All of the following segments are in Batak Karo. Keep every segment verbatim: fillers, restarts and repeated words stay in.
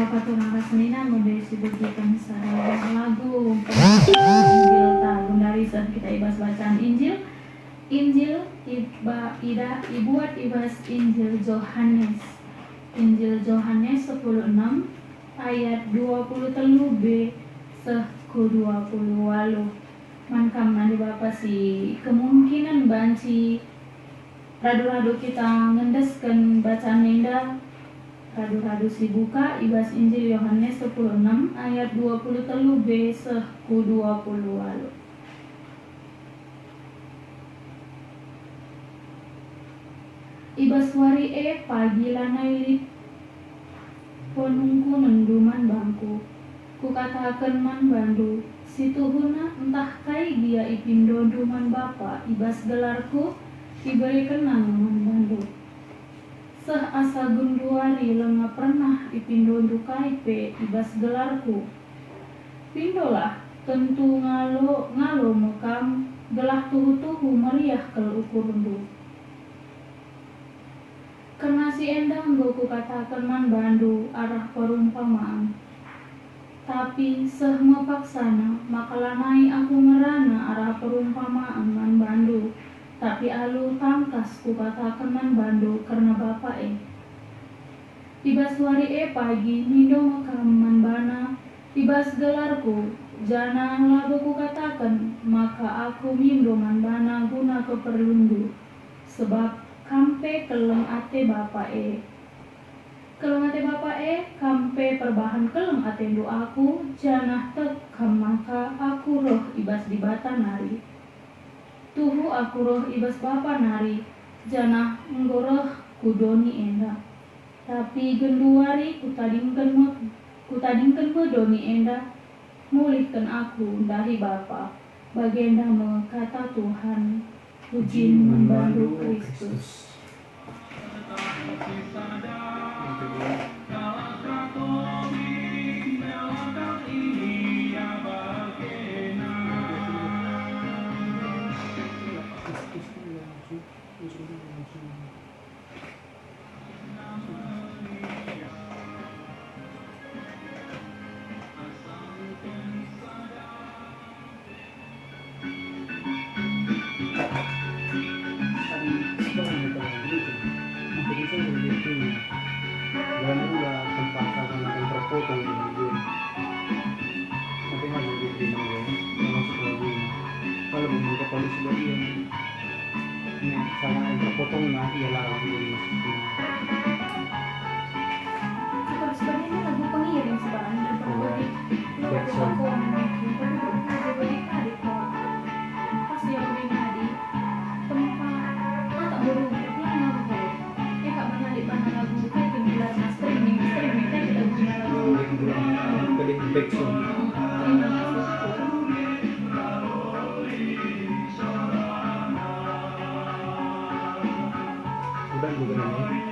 Bapa, turang ras senina, nggo sibegeken sada buah lagu. Injil ta, gundari seh kita i bas bacaan Injil. Injil iba-, ida-, ibuat i bas Injil Johanes. Injil Johanes sepuluh enam ayat dua puluh telu b seh ku dua puluh waluh. Man kam nande bapa si kemungkinen banci radu-radu kita ngendesken bacaan enda, radu-radu si buka i bas Injil Yohanes sepuluh enam ayat dua puluh telu b seh ku dua puluh waluh. I bas wari e pagi lanai lit penungkunenndu man bangku. Kukataken man bandu, si tuhuna ntah kai gia ipindondu man Bapa i bas gelarku, iberekenna nge man bandu. Seh asa genduari langa pernah ipindondu kai pe i bas gelarku. Pindolah, tentu ngalo, ngalo me kam, gelah tuhu-tuhu meriah kal ukurndu. Kerna si enda enggo kukataken man bandu arah perumpamaan. Tapi seh me paksana maka lanai aku ngerana arah perumpamaan man bandu, tapi alu tangkas kukataken man bandu kerna Bapa e. I bas wari e pagi mindo me kam man bana i bas gelarku, janah labo kukataken maka aku mindo man bana guna keperlunndu, sebab kam pe keleng ate Bapa e. Keleng ate Bapa e, kam pe perbahan keleng atendu aku, janah tek kam maka aku reh i bas Dibata nari. Tuhu aku reh i bas Bapa nari, janah enggo reh ku doni enda. Tapi genduari kutadingken me, kutadingken me doni enda, mulihken aku ndahi Bapa. Bagenda me kata Tuhan. Pujin man bandu, Kristus. Kalau begitu, kalau sudah iya. Nek salah yang terpotong, nah, iya lah, gitu, maksudnya. Kalau sebenarnya lagu pengiring sebenarnya, iya, berbagi, berbagi, tapi belum aja bagi kali, kok. Pas ya, udah ngadi, tempat, ah, tak baru, tapi yang lagu kayak, eh, Kak, bernadi mana lagu, kayak gini, lah, streaming, streaming, kayak kita guna lagu. Tadi back sound. Terima kasih. Udah juga ini.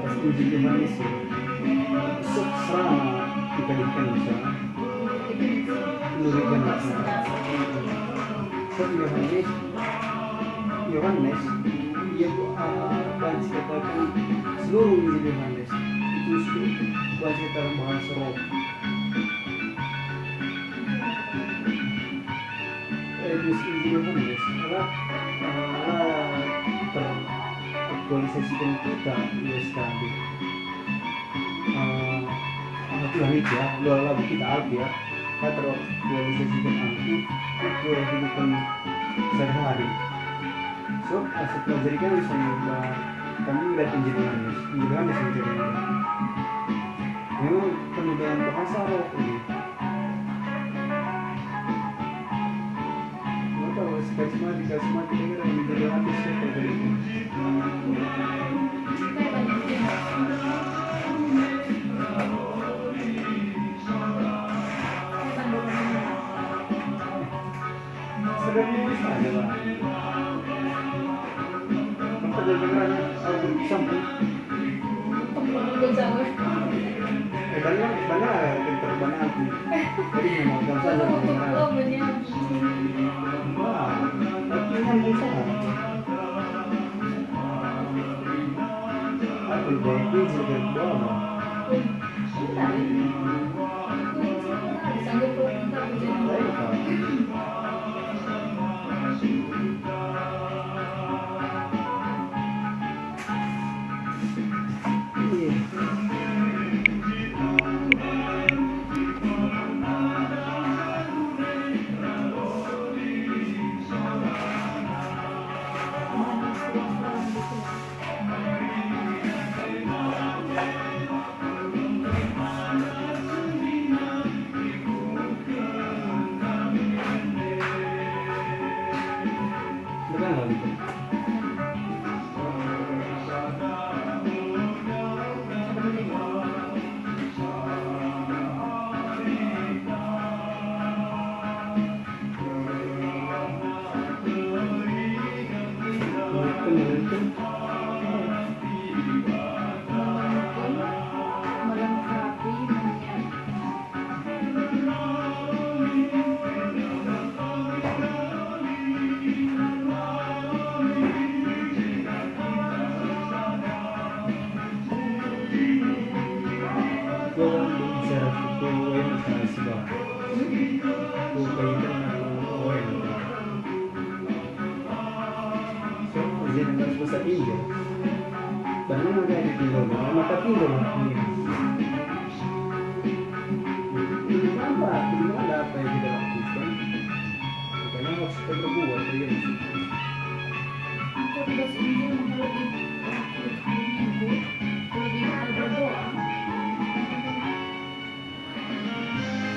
Pas Injil Yohanes ya, sop serana engkadihken bisa nuriken bisa. Sop Yohanes, Yohanes, ia, ah, banci kataken seluruh Injil Yohanes itu seluruh banci kataken bahasa roh. Eh, dus Injil Yohanes, ala, ala teraktualisasiken kita i bas kami. Eh, aku lah ya, lu lagu kita aku ya. Kita teraktualisasiken aku, aku kehidupan sehari-hari. So, asa pelajari kami sama kami udah Injil Yohanes, Injil Yohanes, Injil Yohanes. Memang penuh dengan bahasa roh ini. Maka sekali semua, tiga semua, kita kira yang menjadi habis ya, kalau dari itu. Sedang ini saja, Pak. Apa dia dengar? Aku sambung. Udah jauh. Eh, banyak, banyak, pinter banyak aku. Jadi memang kan saja. Oh, benar. Wah, tapi nyambung saja. Aku baik juga, Bang. Bentar, ya. Aku yang suka, sanggup aku, aku jadi. Baik, Bang. Jadi, bahasa Inggris. Banyak kayak di Timur, maka Timur. Ini apa? Ini ada apa yang kita lakukan? Makanya harus kita berbuat, ya. Aku tugas Injil maka lebih, lebih, lebih berdoa.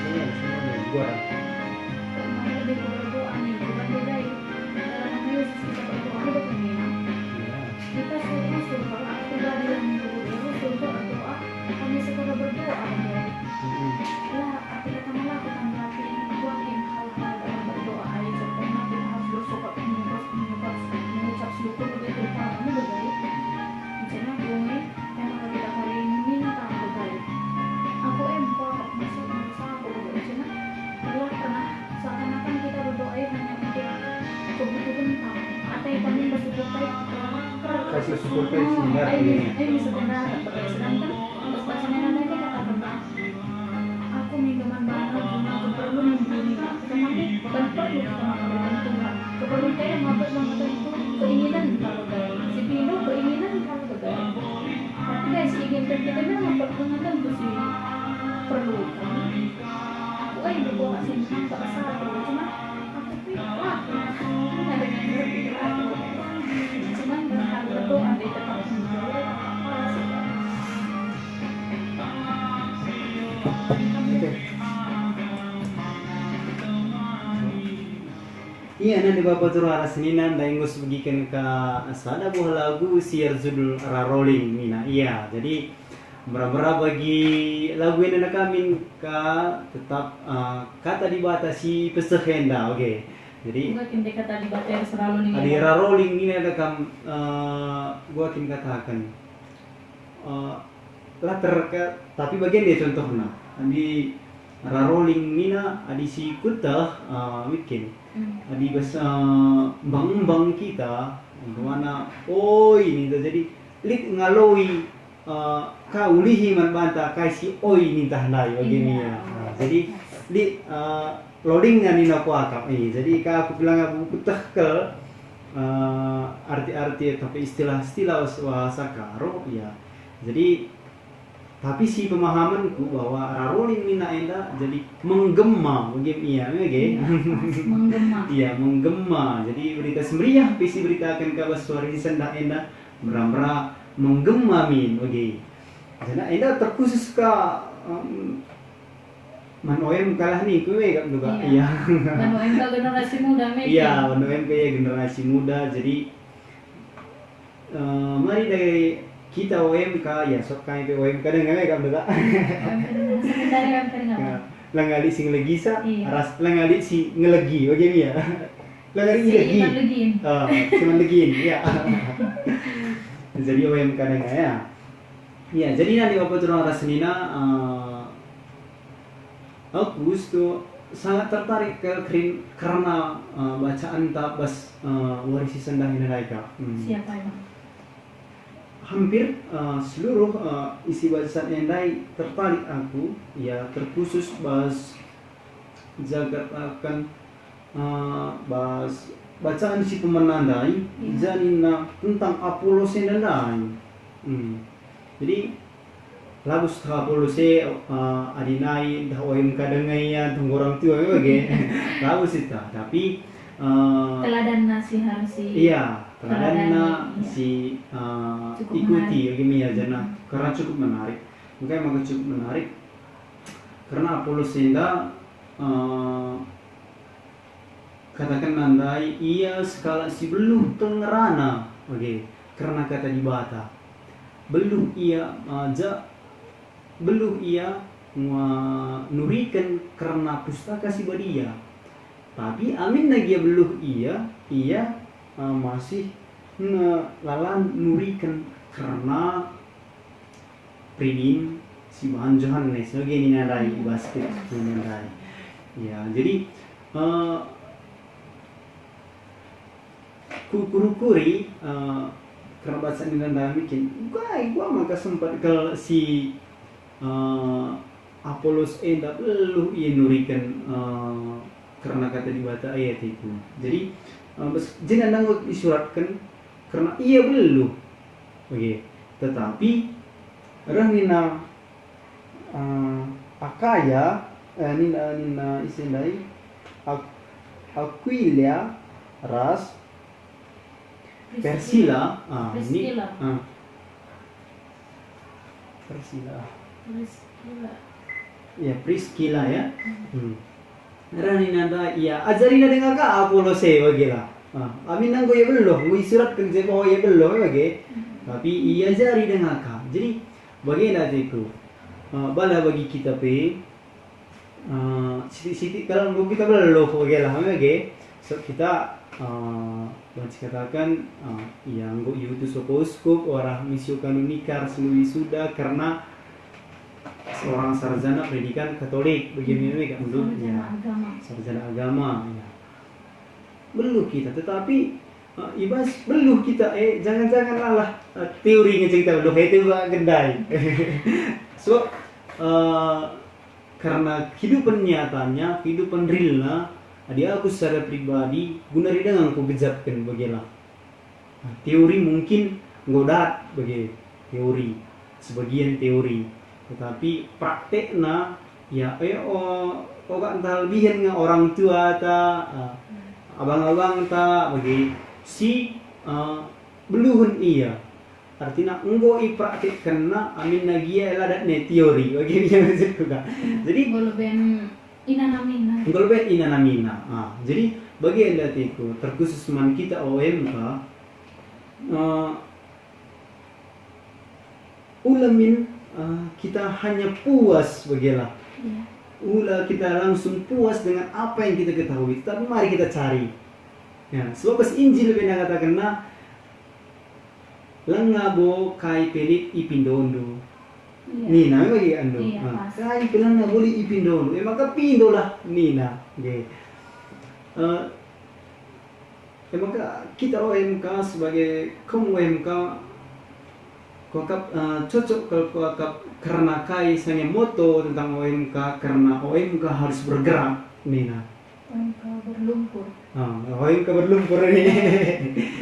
Iya, semuanya, gua. Lebih berdoa nih, bukan beda ya. Dalam Yesus kita berdoa, ada begini. Iya. Kita suruh, suruh, kalau aku pribadi yang menyuruh, suruh berdoa, hanya sekedar berdoa aja. Mm-mm. Lah, arti kata malah aku tanggapi, buatin hal-hal dalam berdoa aja. Contohnya kita harus bersyukur, mengucap, mengucap, mengucap syukur begitu, kamu begitu. Misalnya, aku nih, memang kita hari ini minta aku baik. Aku em kuakap masuk merasa aku begitu. Misalnya, pernah, pernah seakan-akan kita berdoa ya hanya untuk kebutuhan tak. Atau yang paling bersyukur baik, eh, Kasih syukur baik sih, eh, ya. Eh, misalkan, sedangkan pas pasangan ada yang katakan, "Aku mindoman bana guna keperlun diri, tetapi bukan perlu kita mengabaikan Tuhan." Keperlun kayak mabuk mengatakan itu keinginan kalau baik. Si pindo keinginan kalau baik. Tapi guys, ingin kita memang perlu, tentu sih perlu. Aku aja berdoa sih, memang tak salah, cuma aku pikir, wah, ada yang ngerti aku. Cuman berharap berdoa deh, tetap menjaga. Oke. Iya, nande Bapa Turu arah senina, ndai enggo sibegiken ka sada buah lagu si erjudul Raroling nina. Iya, jadi mera-mera bagi lagu enda nakamin ka tetap, eh, kata Dibata si peseh enda, oke. Jadi, Enggak kin deka tadi bater selalu nih, adi ya. Raroling nina ada kam, eh, gua kin katakan. Eh, la terka, tapi bagian dia contohna. Adi raroling nina, adi si kuta, eh, weekend. Hmm. Adi bas, eh, embang-embang kita, ruana oi ninta, jadi lit ngaloi, eh, ka ulihi man banta kai si oi ninta ndai, bagi. Iya. Nia. Nah, jadi lit, eh, loling nina kuakap. Eh, jadi ka aku bilang aku kutehkel, eh, arti-arti atau istilah-istilah bahasa Karo, ya. Jadi, tapi si pemahamanku bahwa raroling nina enda jadi menggema, bagi ia, ya, ge? Iya, pas, menggema. Iya, menggema. Jadi berita si meriah pe si beritaken ka bas wari si sendah enda, mera-mera menggema min, bagi. Jadi enda terkhusus ka, em, man O M K lah ni, kue kap juga. Iya. Iya. Man O M K generasi muda, Mega. Iya, man O M K ya generasi muda. Jadi, eh, mari dari kita O M K, ya, sok kami pe O M K denga, kap juga. O M K denga, sekundari O M K denga. Ya, la ngaloi si ngelegi sa, iya, ras la ngaloi si ngelegi, bagi ia. La ngaloi si ilegi. Man legin. Ah, si man legin, ya. Jadi O M K denga, ya. Ya, jadi nani Bapak Turang ras nina, eh, aku tu sangat tertarik ke keren-, karena, eh, bacaanta bas, eh, wari si sendah enda ndai, Kak. Hmm. Siapa emang? Hampir, eh, seluruh, eh, isi bacaan ndai tertarik aku, ya, terkhusus bas jagat akan, eh, bas bacaan si pemena ndai, iya, janina tentang Apolos enda ndai. Hmm. Jadi, labo seh Apolos e, eh, adi nai ntah O M K denga ia, ntah orang tua, bage. Labo seh ta, tapi, eh, teladanna si harus si, iya, teladanna teladani, iya, si, eh, cukup ikuti, menarik, bagi ia, janah, hmm, karena cukup menarik. Engkai maka cukup menarik? Karena Apolos enda, eh, katakenna ndai, ia sekalak si beluh kel ngerana, oke, kerna Kata Dibata. Beluh ia, eh, ja, beluh ia ngua-, nuriken kerna Pustaka Si Badia. Tapi aminna gia beluh ia, ia, eh, masih ne-, la nuriken kerna peridin si bahan Johanes, bage nina ndai, i bas kitab nina ndai. Ya, jadi, eh, ku-, kukuri-kuri, eh, kerna bacaan nina ndai mungkin, uga, uga maka sempat kal si, eh, Apolos enda beluh ia nuriken, eh, kerna Kata Dibata e ateku. Jadi, eh, bas, jenda nggo isuratken kerna ia beluh. Oke. Tetapi reh nina, eh, Akaya, eh, nina, nina ise ndai, Ak-, Akuila ras Priscilla. Persila, ah, ni, Priscilla. Ah. Persila. Priscilla. Ya, Priscilla, ya. Hmm. Hmm. Rani nanda ia, ajarina denga ka Apolos e, bage lah. Ah, aminna enggo ia beluh, enggo isuratken je bahwa ia beluh, bage. Hmm. Tapi iajari denga ka. Jadi, bagenda ateku. Ah, bala bagi kita pe, eh, sitik-sitik kal enggo kita beluh, bage lah, bage. So, kita, eh, banci kataken, eh, ia enggo iutus uga uskup, wara misio kanonikal, si enggo wisuda, kerna seorang sarjana pendidikan Katolik, bage nina kan, sarjana, ya, agama. Sarjana agama, ya. Beluh kita, tetapi, eh, i bas beluh kita, eh, jangan-jangan alah, eh, teori nge kita beluh, eh, itu juga gendai. So, eh, kerna kehidupan nyatanya, kehidupan realna, adi aku secara pribadi, guna ridang aku gejapken bagela. Nah, teori mungkin enggo dat bage teori, sebagian teori. Tetapi praktekna, ya, eh, o-, oga ntah lebihen nge orang tua ta, eh, abang-abang ta, bage si, eh, beluhen ia. Artina enggo ipraktekkenna aminna gia la dat ne teori, bage ia maksudku ka. Hmm, jadi enggo leben inanamina. Enggo leben inanamina. Ah, jadi bage enda ateku, terkhusus man kita O M K, eh, ula min, eh, kita hanya puas bagela. Iya. Ula kita langsung puas dengan apa yang kita ketahui, tetapi mari kita cari. Ya, sebab bas Injil pe ngatakenna, Langa bo kai pe lit ipindondu. Iya. Nina bagi anu. Iya, ah, pas. Kai pe langa bo lit ipindondu. E maka pindolah nina. Nggih. Eh, e maka kita O M K sebagai kaum O M K kuakap, eh, cocok kal kuakap kerna kai sanga moto tentang O M K, kerna O M K harus bergerak nina. O M K berlumpur. Ah, O M K berlumpur ini.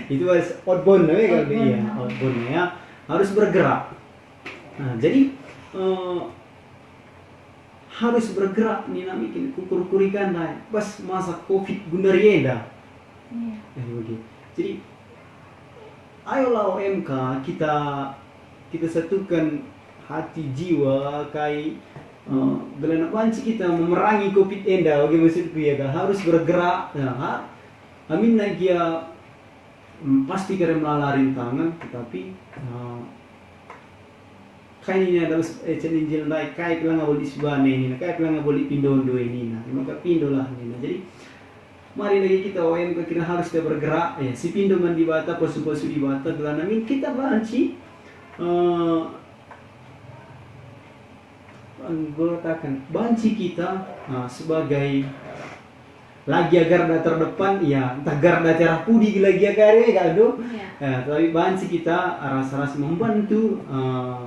Itu was outbound, eh, kalau outbound, iya, ah, outbound, ya. Harus bergerak. Nah, jadi, eh, harus bergerak nina mikin kukur-kurikan ndai. Pas masa covid gundari enda. Iya. Eh, begitu. Jadi, ayolah O M K kita, kita satukan hati, jiwa, kai, eh, gelana banci kita memerangi covid enda, bagi maksudku ya, kan? Harus bergerak, ya, ha? Aminna gia, mm, pasti kari melala rintangan, tetapi, eh, kai nina Daud, eh, ecen Injil ndai, kai pe langa bo lit sibana nina, kai pe langa bo lit pindondu nina, maka pindolah nina. Jadi, mari lagi kita O M K kira harus kita bergerak, ya, sipindo man Dibata, pasu-pasu Dibata, gelana min kita banci, eh, anggota kan, banci kita, eh, sebagai lagi garda terdepan, ya, entah garda acara pudi lagi kari, kan, aduh. Iya. Ya, tapi banci kita rasa-rasa membantu, eh,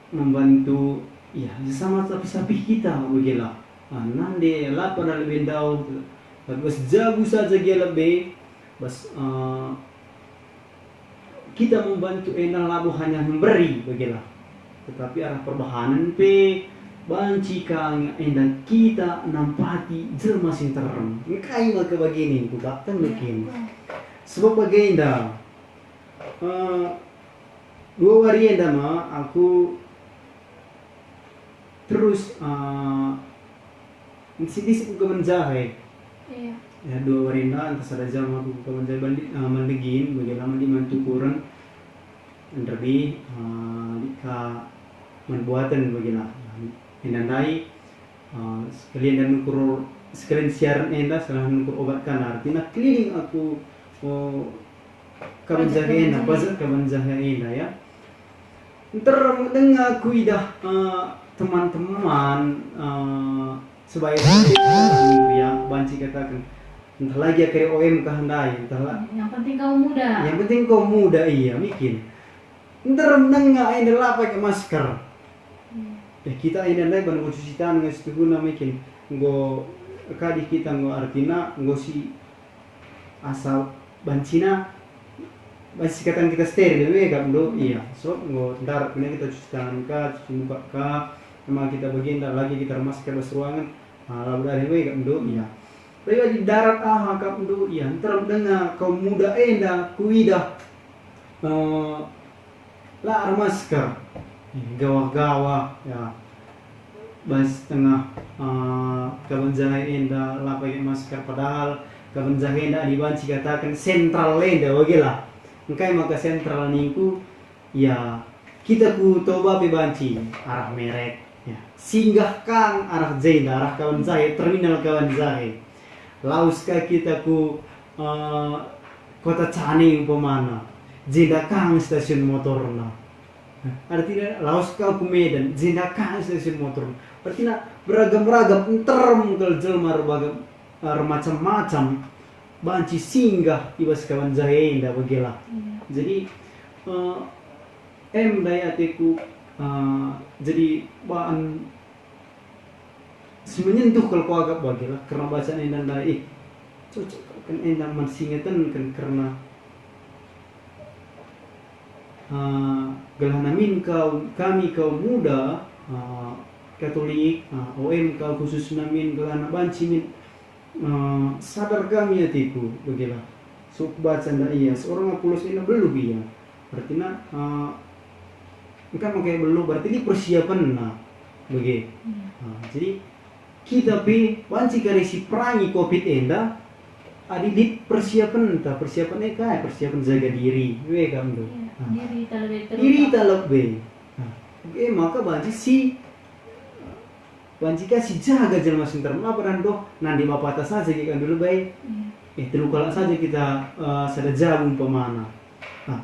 membantu, ya, sesama sapih-sapih kita, begila. Ah, nande la pernah lebe ndauh, tapi bas jabu saja gia lebe, bas, eh, kita membantu enda labo hanya memberi, begila. Tetapi arah perbahanen pe banci ka enda kita nampati jelma si nterem. Engkai maka bagini, kukataken. Iya, begini. Betul. Sebab bagenda, eh, dua wari enda ma aku terus, eh, sindisi ku Kabanjahe. Iya. Ya, dua wari enda, entah sada jam aku ku Kabanjahe bandi, eh, man degin, bagi lama di man tukuren, nderbi, eh, lit ka man buaten, bagi lah. Enda ndai, eh, sekalian dan nukur, sekalian siaran enda, salah nukur obat kan, artina keliling aku, eh, Kabanjahe enda, Kabanjahe. Pajak Kabanjahe enda, ya. Nterem denga kuidah, eh, teman-teman, eh, sebaya ya, banci kataken, entah lagi akhirnya O M K ndai, entah la-, yang penting kau muda. Yang penting kau muda, iya, mikin. Nterem denga enda la pake masker. Iya. Eh, kita enda ndai ban enggo cuci tangan, nge situhuna mikin. Enggo kadi kita enggo artina, enggo si asa bancina, banci kataken kita steril, we kap ndo, iya. So, enggo ndarat kena kita cuci tangan ka, cuci muka ka, emang kita bagenda lagi kita ermasker bas ruangan, ah, labo dari we kap ndo, iya. Tapi bagi darat aha kap ndo, iya. Nterem denga kaum muda enda kuidah, eh, la ermasker, gawah-gawah, ya. Bas tengah, eh, Kabanjahe enda la pake masker, padahal Kabanjahe enda adi banci kataken sentral enda, bage lah. Engkai maka sentral ningku, ya, kita ku Toba pe banci arah Merek, ya. Singgah kang arah jenda, arah Kabanjahe, terminal Kabanjahe. Lawes ka kita ku, eh, Kota Cane umpamana, jenda kang stasiun motorna. Artina lawes ka ku Medan, jenda kang stasiun motorna. Artina beragam-ragam, nterem kal jelma erbaga-, eh, ermacam-macam banci singgah i bas Kabanjahe enda, bage lah. Iya. Jadi, eh, em ndai ateku, eh, jadi bahan si menyentuh kal kuakap bage lah, kerna bacaan enda ndai, eh, cocok kan enda man si ngatenken kerna, ah, gelah namin kau, kami kaum muda, ah, Katolik, ah, O M K khususna min, gelah banci min, eh, sadar kami ateku, bage lah. So kubaca nda ia, seorang Apolos enda beluh ia. Artina, eh, engkai maka ia beluh, berarti ini persiapenna, bage. Iya. Nah, jadi, kita pe banci kari siperangi covid enda, adi lit persiapenta, persiapen e kai, persiapen jaga diri, we kam tu. Iya, nah, diri ta lebe terutama. Diri ta lebe. Nah, e maka banci si Banci ka sijaga jelma si nterem, apa dan doh, nande bapata saja kita dulu bai. Iya. Eh, telu kalak saja kita, eh, sada jabu umpamana. Ah.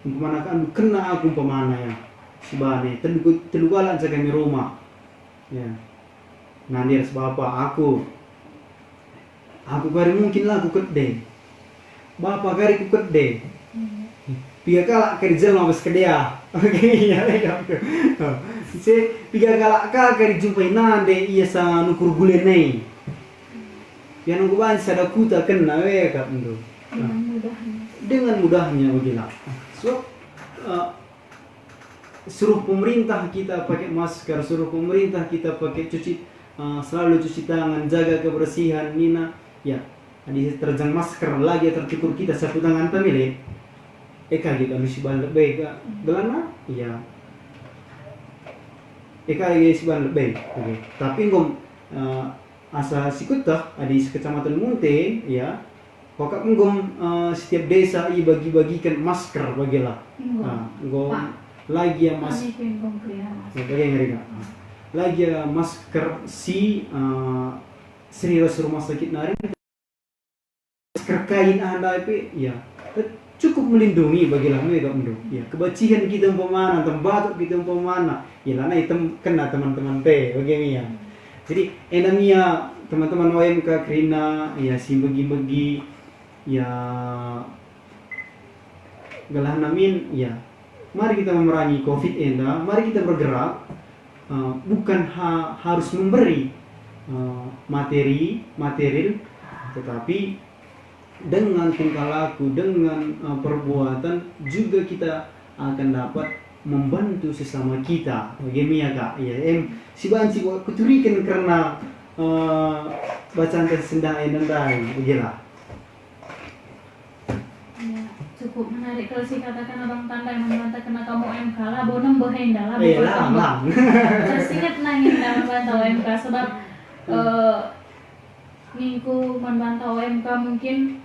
Umpamana kan kena aku umpamana ya, si bana, telu, telu kalak njaga mi rumah. Ya. Nande ras bapa, aku. Aku kari mungkin la kukedde. Bapa kari kukedde. Piga kalak kari jelma bas kedea. Oke, iya, iya. Si piga kalak ka kari jumpai nande ia sa nukur gule nai. Ya nunggu banci sada kuta kena we kap ndo. Dengan mudahnya. Dengan mudahnya begila. So, eh, suruh pemerintah kita pakai masker, suruh pemerintah kita pakai cuci, eh, selalu cuci tangan, jaga kebersihan, nina. Ya, adi terjang masker lagi tercukur kita sapu tangan ta mele. Eka gitu anu si ban lebe ka gelana, ya. Eka lagi si ban lebe. Oke. Tapi enggo, eh, asa si kueteh adi sekecamatan Munte, ya. Pakap enggo, eh, setiap desa ibagi-bagikan masker bagila. Enggo. Ah, enggo Pak. Lagi ya mas-, Kami pun enggo kerina masker. Ya, bagi yang ringan. Lagi ya masker si, eh, seri ras rumah sakit nari. Masker kain ah ndai pe, ya, tet-, cukup melindungi bagila me kap ndo. Ya, kebacihen kita umpamana, tembatuk kita umpamana, ya, lanai tem-, kena teman-teman pe, bage me ya. Jadi, enda me ya, teman-teman O M K kerina, ya, si begi-begi, ya, gelah namin, ya, mari kita memerangi covid enda, mari kita bergerak, eh, bukan ha-, harus memberi, eh, materi, material, tetapi dengan tingkah laku, dengan, eh, perbuatan juga kita akan dapat membantu sesama kita. Bage me ya, Kak? Ya, em, si banci kuturiken kerna, eh, bacanta sendah enda ndai, begilah. Ya, cukup menarik kalau si katakan Abang Tanda yang membantah kena kamu O M K lah, bo nembeh enda lah, eh, bo lang, lang. Tersinget nangin dalam bantah O M K sebab, eh, ningku man banta O M K mungkin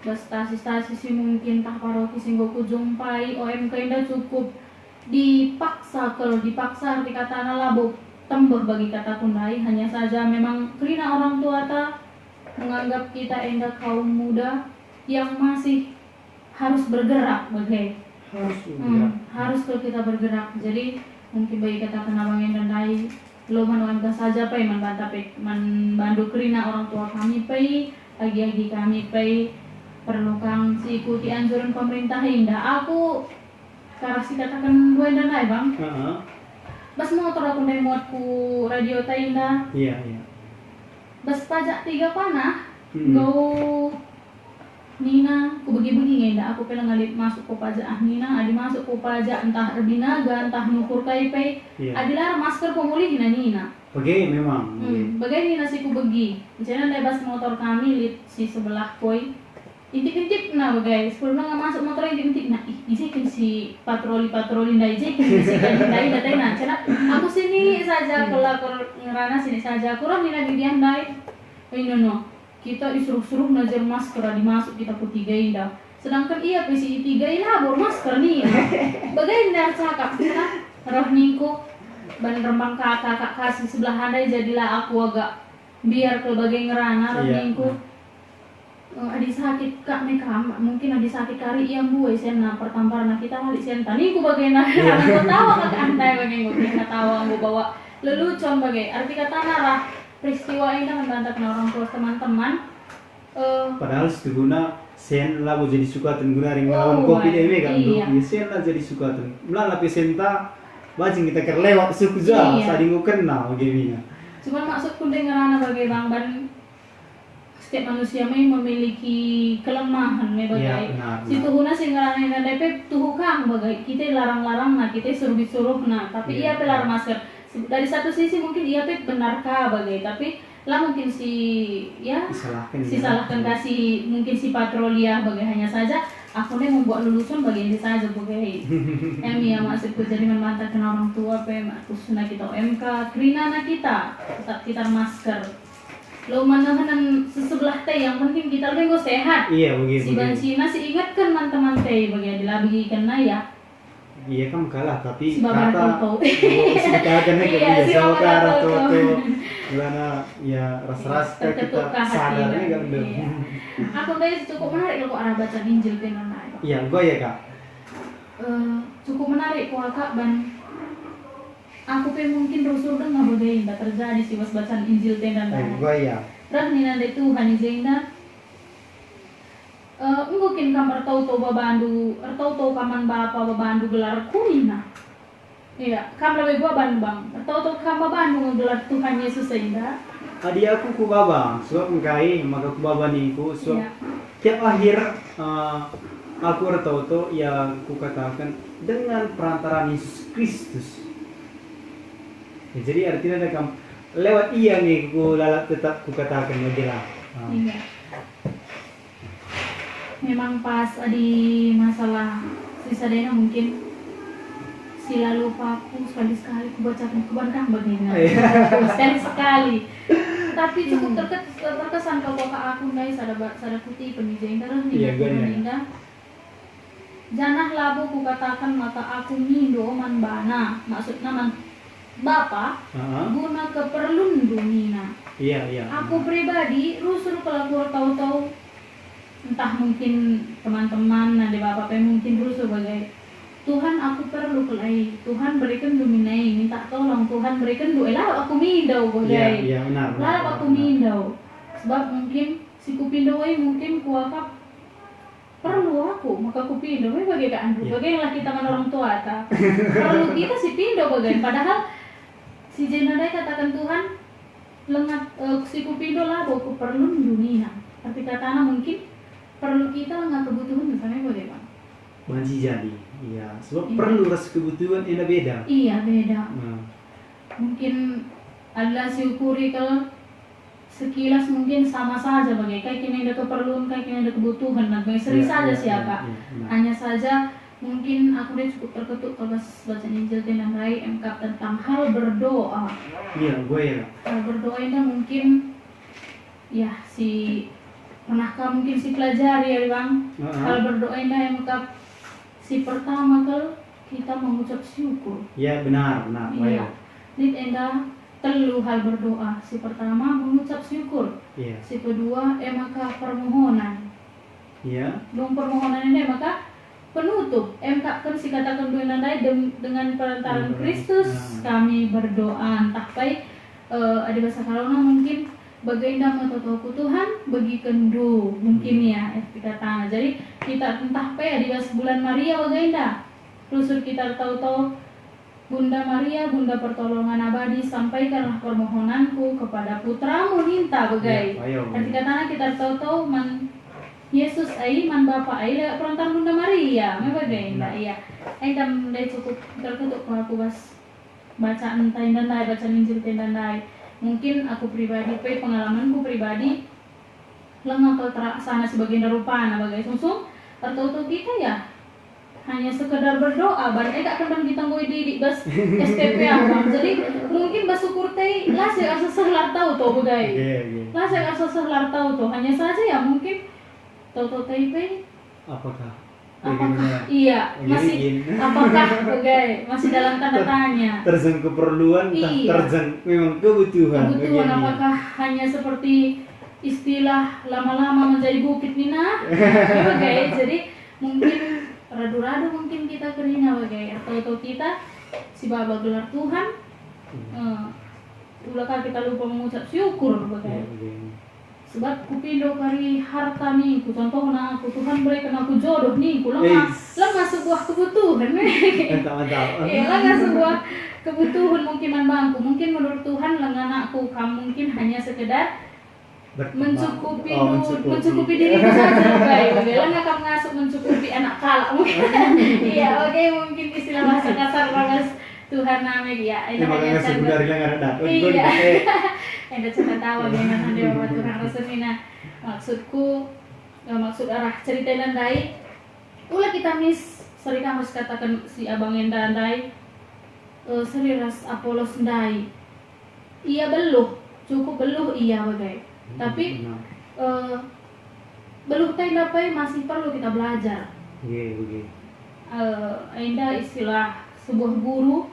bas stasi-stasi si mungkin tah paroki si enggo kujumpai, O M K enda cukup dipaksa, kal dipaksa arti katana labo tembeh bagi kataku ndai, hanya saja memang kerina orang tuata menganggap kita enda kaum muda yang masih harus bergerak bage. Harus bergerak. Hmm, harus kal kita bergerak. Jadi mungkin bagi kataken abang enda ndai, lo man O M K saja pe, man banta pe, man bandu kerina orang tua kami pe, agi-agi kami pe perlu kang si ikuti anjuran pemerintah enda. Aku karah si kataken dua enda ndai, Bang. Heeh. Bas motor aku ndai muat ku radio ta enda. Iya, iya. Bas pajak tiga panah, hmm, enggo nina, kubegi-begi nge enda aku pe langa lit masuk ku pajak ah nina, adi masuk ku pajak ntah erbinaga, ntah nukur kai pe, iya, adi la ermasker pemulihna nina. Bage memang, hmm, bage. Bage nina si kubegi. Janah ndai bas motor kami lit si sebelah koi. Intip-intipna bage, sebelumna nga masuk motor intip-intipna. Ih, i je kin si patroli-patroli ndai, i je kin si kan ndai datena. Janah aku sini saja, hmm, kelakur ngerana sini saja. Kurang nina bibiah ndai. Inono. Kita isuruh-suruhna je ermasker adi masuk kita ku tiga enda. Sedangkan ia pe si i tiga i labo ermasker nina. Bage nina ercakap, janah roh ningku, ban rembang kakak-kakak si sebelah ndai, jadilah aku agak mbiar kal bage ngerana roh, iya, ningku. Eh, adi sakit kak me kam, mungkin adi sakit kari ia mbue senna pertamparna kita balik senta. Ningku bage na, iya, ketawa kak antai bage enggo ketawa enggo bawa lelucon bage. Arti katana rah peristiwa enda man banta kena orang tua teman-teman. Eh, padahal setuhuna sen labo jadi sukaten guna ring ngelawan, oh, covid e me kan, iya, sen la jadi sukaten. Melala pe senta, bajing kita kerlewat suku ja, iya, sadi enggo kena bage mina. Cuman maksudku nde ngerana bage bang ban setiap manusia me memiliki kelemahan me bage. Iya, benar, benar. Situhuna si ngerana enda ndai pe tuhu kang bage. Kita larang-larangna, kita suruh-suruhna, tapi, iya, iya, pe la ermasker. Dari satu sisi mungkin ia pe benar ka bage, tapi la mungkin si, ya, disalahkan, si ya, salahkan ka si, mungkin si patroli ya bage, hanya saja aku ne membuat lelucon bagi ini saja bage. Em, ya, maksudku jadi man banta kena orang tua pe, khususna kita O M K, kerinana kita, tetap kita masker. Lo manehenen sesebelah te, yang penting kita lebih enggo sehat. Iya, bagi, si bagi. Banci na si ingatkan man teman te bagi, adi la bagi kena ya. Iya kam kalah, tapi si baba kata toto. Iya, si kata kan. Iya, iya, si baba toto. Melana ya ras-ras. Iya, kita terketuk kah sadar hatinya. Iya. Aku ndai cukup menarik kal arah bacaan Injil tenda ndai. Iya, gua ya, Kak. Eh, cukup menarik kal, Kak, ban aku pe mungkin rusur denga bage enda terjadi si bas bacaan Injil tenda ndai. Eh, gua ya. Reh nina ndai Tuhan i jenda, Eh, enggo kin kam ertoto babandu, ertoto kam man bapa babandu gelarku nina? Iya, kam lebe baban bang, ertoto kam babandu nge gelar Tuhan Yesus enda? Adi aku ku baba, sebab engkai maka ku baba ningku, sebab iya. Tiap akhir, eh, aku ertoto, ya kukataken dengan perantaraan Yesus Kristus. Ya, jadi artinya ada kam lewat ia nge ku lalap tetap kukataken bage lah. Ah. Iya. Memang pas adi masalah si sadena mungkin si la lupa aku sekali-sekali kubacaken kuban kam bagena. Iya. Sekali-sekali. Tapi cukup terke-, terkesan kal kal aku ndai sada ba-, sada kutipen i jenda reh nina. Iya, Tuhan benar. Enda. Janah labo kukataken maka aku mindo man bana, maksudna man Bapa, heeh, guna keperlunndu nina. Iya, iya. Aku pribadi rusur kal aku ertoto, ntah mungkin teman-teman nande bapa pe mungkin rusur bage, "Tuhan, aku perlu kal ai, Tuhan berekenndu min ai, minta tolong Tuhan berekenndu." Eh, lalap aku mindo bage. Iya, iya, benar, benar, lalap aku mindo. Sebab mungkin si kupindo ai mungkin kuakap perlu aku, maka kupindo, me bage ka Andrew, iya, bagelah kita man orang tuata. Perlu kita si pindo bagen, padahal si jenda ndai kataken Tuhan, lengat, eh, si kupindo labo keperlunndu nina. Arti katana mungkin perlu kita lenga kebutuhen, misalnya bage, Bang. Banci jadi, iya. Sebab, iya, perlu ras kebutuhen enda beda. Iya, beda. Nah. Mungkin adalah si ukuri kal sekilas mungkin sama saja bage, kai kin enda keperlun, kai kin enda kebutuhen, nah, bage sering saja si aka. Iya, iya, iya, iya, benar. Hanya saja mungkin aku ndai cukup terketuk kal bas bacaan Injil tenda ndai, emkap tentang hal berdoa. Iya, gue ya. Hal berdoa enda mungkin, ya, si pernah ka mungkin si pelajari ya, Bang. Heeh. Hal berdoa enda emkap si pertama kal kita mengucap syukur. Iya, benar, benar. Iya. Lit enda telu hal berdoa. Si pertama, mengucap syukur. Iya. Si kedua, e maka permohonan. Iya. Dung permohonan enda e maka penutup. Emkap kan si kataken enda ndai dem-, dengan perantaran Kristus kami berdoa. Ntah pe, eh, adi basa kalona mungkin, "Bagenda me totoku Tuhan, begikenndu." Mungkin ya, eh, katana. Jadi, kita ntah pe adi bas bulan Maria bagenda. Rusur kita ertoto, Bunda Maria, Bunda pertolongan abadi, sampaikanlah permohonanku kepada putramu ninta begai. Ya, ayo. Arti katana kita ertoto man Yesus ai, man Bapa ai, lewat perantaraan Bunda Maria, me begai. Nah, iya. Ai ndai cukup terketuk aku bas bacaan tenda ndai, bacaan Injil tenda ndai. Mungkin aku pribadi pe, pengalamanku pribadi, lenga kal terlaksana si bagenda rupana bagai sungsung ertoto kita ya. Hanya sekedar berdoa, ban e kak kembang kita nggoi didik bas S T P apa. Jadi mungkin bas syukur tei la seh ersa seh la ertoto begai. Iya, iya. La seh ersa seh la ertoto. Hanya saja ya mungkin toto tei pe. Apakah? Apakah? Bagaimana? Iya, masih, apakah begai? Masih dalam tanda tanya. Terjeng keperluan, tah, iya, terjeng memang kebutuhan. Kebutuhan, bagaimana? Apakah hanya seperti istilah lama-lama menjadi bukit nina? Begai. Jadi, mungkin radu-radu mungkin kita kerina bage, atau, atau kita si baba gelar Tuhan, hmm, eh, ula ka kita lupa mengucap syukur bage. Iya, iya. Sebab kupindo kari harta ningku, contohna aku, Tuhan berikan aku jodoh ningku, lenga, lenga sebuah kebutuhan. Mantap, mantap. Iya, lenga sebuah kebutuhan mungkin man bangku. Mungkin menurut Tuhan lenga anakku, kam mungkin hanya sekedar mencukupi, oh, mencukupi diriku saja, baik. Oke, lenga kam ngasup mencukupi anak kalak mungkin. Iya, oke, mungkin istilah bahasa kasar, Bagas Tuhan nami, ya. Ini makanya sebenarnya nggak ada. Iya. Enda cerita tawa dengan ande bapak Tuhan rasanya. Nah, maksudku, eh, maksud arah cerita enda ndai, ula kita mis seri kam harus katakan si abang enda ndai, eh, seri ras Apolos ndai. Ia beluh, cukup beluh ia bagai. Hmm, tapi, benar. Eh, beluh tenda pe masih perlu kita belajar. Iya, iya. Eh, enda istilah sebuah guru,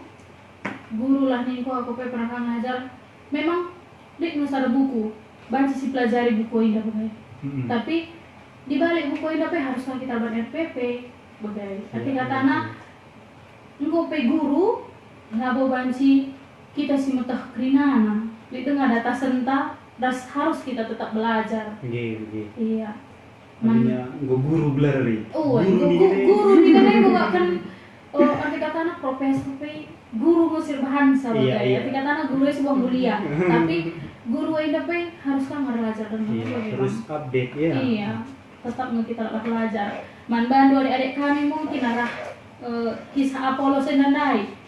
guru lah ningku, aku pe pernah ka ngajar. Memang lit nge sada buku, banci sipelajari buku enda bage. Mm-mm. Tapi di balik buku enda pe harus ka kita erban R P P bage. Arti katana, enggo pe guru, labo banci kita si meteh kerinana. Lit denga datasenta, ras harus kita tetap belajar. Nggih, nggih. Iya. Artinya, enggo guru gelar e. Oh, guru enggo ni gu-, guru ni kan enggo kan, oh, arti katana profesor pe guru nge si erbahansa. Iya, bage. Iya. Arti katana guru e sebuah mulia. Tapi guru enda pe harus ka ngerajar dan. Iya, harus update, ya. Iya. Tetap nge kita la belajar. Man bandu adik-adik kami mungkin arah, eh, kisah Apolos enda ndai.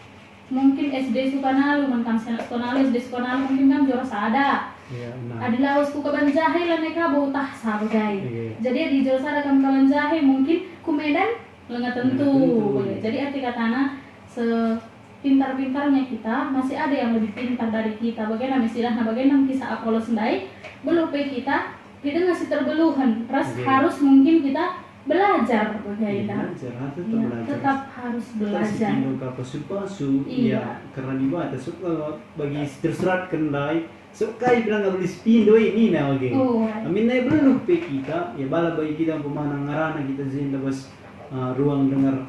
Mungkin S D Sukanalu, man kam si anak Sukanalu, S D Sukanalu mungkin kam juara sada. Iya, benar. Adi lawes ku Kabanjahe lanai ka bo utahsa bage. Iya. Jadi adi juara sada kam Kabanjahe, mungkin ku Medan lenga tentu. Lenga tentu, iya. Jadi arti katana, sepintar-pintarnya kita, masih ada yang lebih pintar dari kita. Bagena me istilahna, bagena kisah Apolos ndai, beluh pe kita Didenga si terbeluhen, ras. Oke. Harus mungkin kita belajar, bage. Iya, enda. Belajar, ha, tetap. Iya, belajar. Tetap harus. Tetap belajar. Sipindo ka pasu-pasu, iya. Iya, karena Dibata, sebab bagi si tersuratken ndai, sebab kai bilang nggak boleh sipindo, eh, nina, oke. Oh. Amin nai beluh pe kita, ya, bala bagi kita umpamana ngerana kita jenda bas, uh, ruang dengar,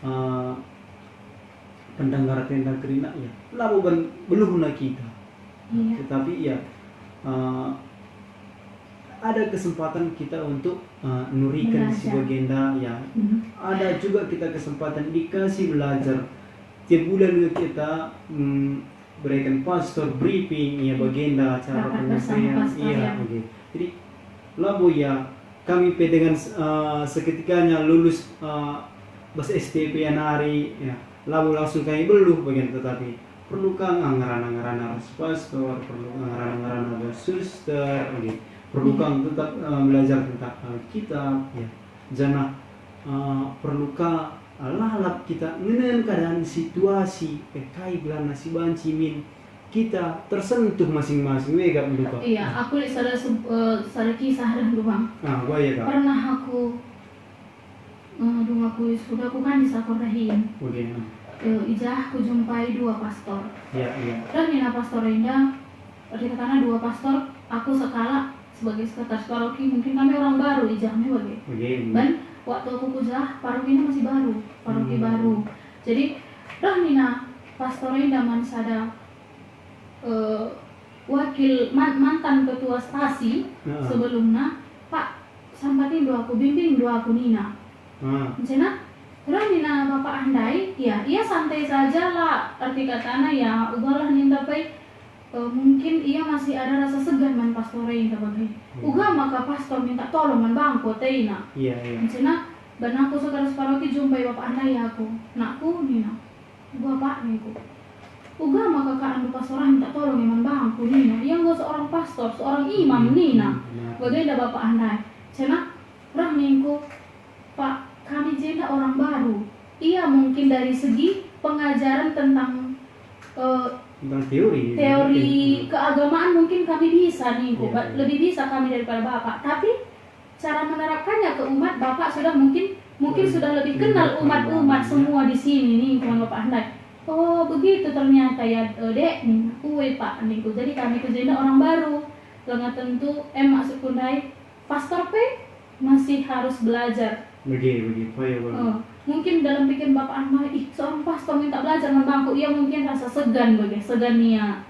uh, pendengar tentang kerina, ya, labo ban beluhna kita. Iya. Tetapi, ya, eh, ada kesempatan kita untuk, eh, nuriken si. Belajar. Bagenda, ya. Mhm. Ada juga kita kesempatan dikasih belajar. Tiap bulan kita, mm, berikan pastor briefing, ya, bagenda cara penyampaian. Rapat bersama pastor, iya, ya. Oke. Jadi, labo, ya, kami pe dengan, eh, seketikanya lulus, eh, bas S T P nari, ya, labo langsung kami beluh bagian, tetapi perlu kang ngerana-ngerana ras pastor, perlu kang ngerana-ngerana ras suster, oke. Perlu. Hmm. Kang tetap, eh, belajar tentang Alkitab, ya. Janah, eh, perlu ka, eh, lalap kita ngenen keadaan situasi, eh, kai gelana si banci min kita tersentuh masing-masing, we gak mendukung. Iya, aku lit sada sub-, eh, sada kisah dah, Bang. Ah, gua ya, Kak. Pernah aku, eh, dung aku sudah aku kan di Sakur dahin. Oke, ah. Eh, ijah kujumpai dua pastor. Iya, iya. Dan nina pastor enda, erti katana dua pastor, aku sekalak sebagai sekretaris paroki, mungkin kami orang baru ijah me bage. Oke, iya. Dan waktu aku kujah, paroki ini masih baru, paroki. Hmm. Baru. Jadi, reh nina pastor enda man sada eh, wakil man-, mantan ketua stasi. Heeh. Sebelumna, "Pak, sampati ndo aku, bimbing ndo aku," nina. Ah. Encina, terus nina bapak ndai, ya, ia santai saja lah, arti katana, ya, ugalah ninta pe, eh, mungkin ia masih ada rasa segan man pastor e, ninta bage. Hmm. Uga maka pastor minta tolong man bangku, atena. Iya, iya. Encina, ban aku sekretaris paroki jumpai bapak ndai aku. "Nakku," nina. "Bapak," ningku, "uga maka keadaan pastor ah minta tolong man bangku," nina. "Ia enggo seorang pastor, seorang imam," nina. Hmm, benar. Bagenda bapak ndai. Cena reh ningku, "Pak, kami jenda orang baru. Ia mungkin dari segi pengajaran tentang, eh, tentang teori, teori, hmm, keagamaan mungkin kami bisa," ningku. Iya, ba-, iya. "Lebih bisa kami daripada bapak. Tapi cara menerapkannya ke umat, Bapak sudah mungkin, mungkin sudah lebih kenal umat-umat semua di sini," ningku man bapak ndai. "Oh, begitu ternyata ya, eh, Dek," nina. "Uwe, Pak," ningku. "Jadi kami tu jenda orang baru. Lenga tentu, em, maksudku ndai, pastor pe masih harus belajar." Bagi, bagi, payah banget. Oh, mungkin dalam pikiran bapak ndai, "Ih, seorang pastor minta belajar man bangku," ia mungkin rasa segan bagi, segan ia.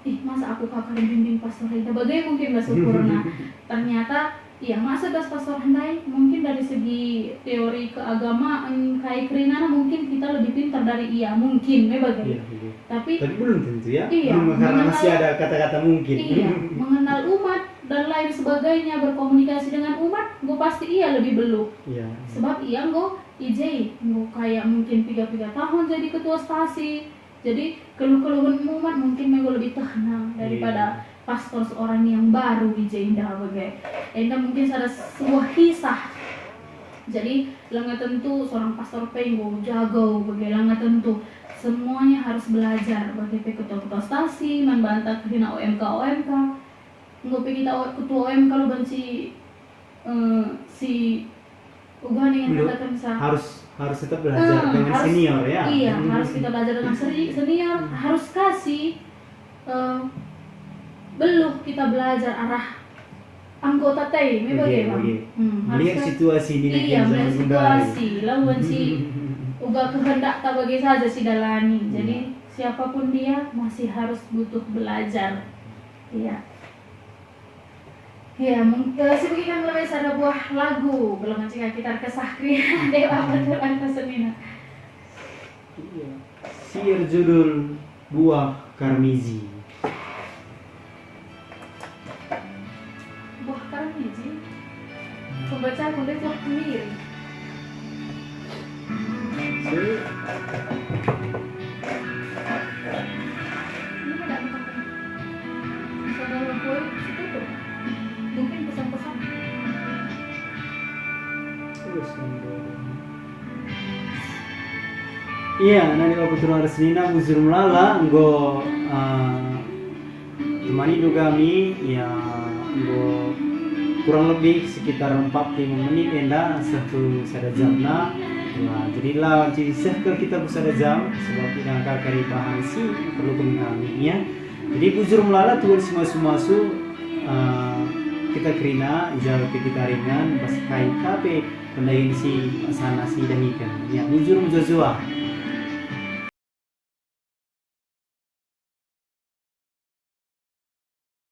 "Ih, masa aku kakak bimbing pastor enda bage mungkin lah syukurna." Ternyata, iya, masa das pastor ndai mungkin dari segi teori keagamaan, kai kerinana mungkin kita lebih pintar dari ia, mungkin, me bage. Iya, iya. Tapi, tapi belum tentu ya, iya, belum, karena mengenal, masih ada kata-kata mungkin. Iya, mengenal umat dan lain sebagainya, berkomunikasi dengan umat, enggo pasti ia lebih beluh. Iya, iya. Sebab ia enggo i je, enggo kayak mungkin piga-piga tahun jadi ketua stasi, jadi, keluh-keluhen umat mungkin me enggo lebih tehna daripada, iya, pastor seorang yang baru i jenda bage. Enda mungkin sada sebuah kisah. Jadi, langa tentu seorang pastor pe enggo jago bage, langa tentu. Semuanya harus belajar, bage pe ketua-ketua stasi, man banta kerina O M K, O M K. Enggo pe kita o-, ketua O M K lu banci, eh, si uga ningen katakensa. Harus Harus tetap belajar. Eh, dengan harus, senior, ya. Iya, hmm, harus kita belajar dengan seri-, senior, harus kasih, eh, beluh kita belajar arah anggota tai, me bage, bage, Bang. Bage. Hmm, melihat harus situasi ini, iya, melihat situasi, lawan si uga kehendak ta bage saja si dalani. Iya. Jadi, siapapun dia masih harus butuh belajar. Iya. Iya, mung-, eh, si bagi kami lebe sada buah lagu, kalau mancing kita kesah kria, deh, apa tuh angka senina. Iya. Si erjudul Buah Karmiji. Buah Karmiji? Pembaca aku deh buah kemiri. Si. Ini ada apa? Saudara gue, si tutup. Mungkin pesan-pesan. Terus, iya, nani aku terus nina bujur melala, enggo, eh, temani do kami, ya, enggo kurang lebih sekitar empat lima menit enda, seh ku sada jamna. Ya, jadi la banci seh kal kita ku sada jam, sebab inangka kari bahan si perlu kami, ya. Jadi bujur melala tuan si masu-masu, eh, kita kerina, i ja pe kita ringan, bas kai ka pe pendahin si sana si dahiken. Ya, bujur mejuah-juah.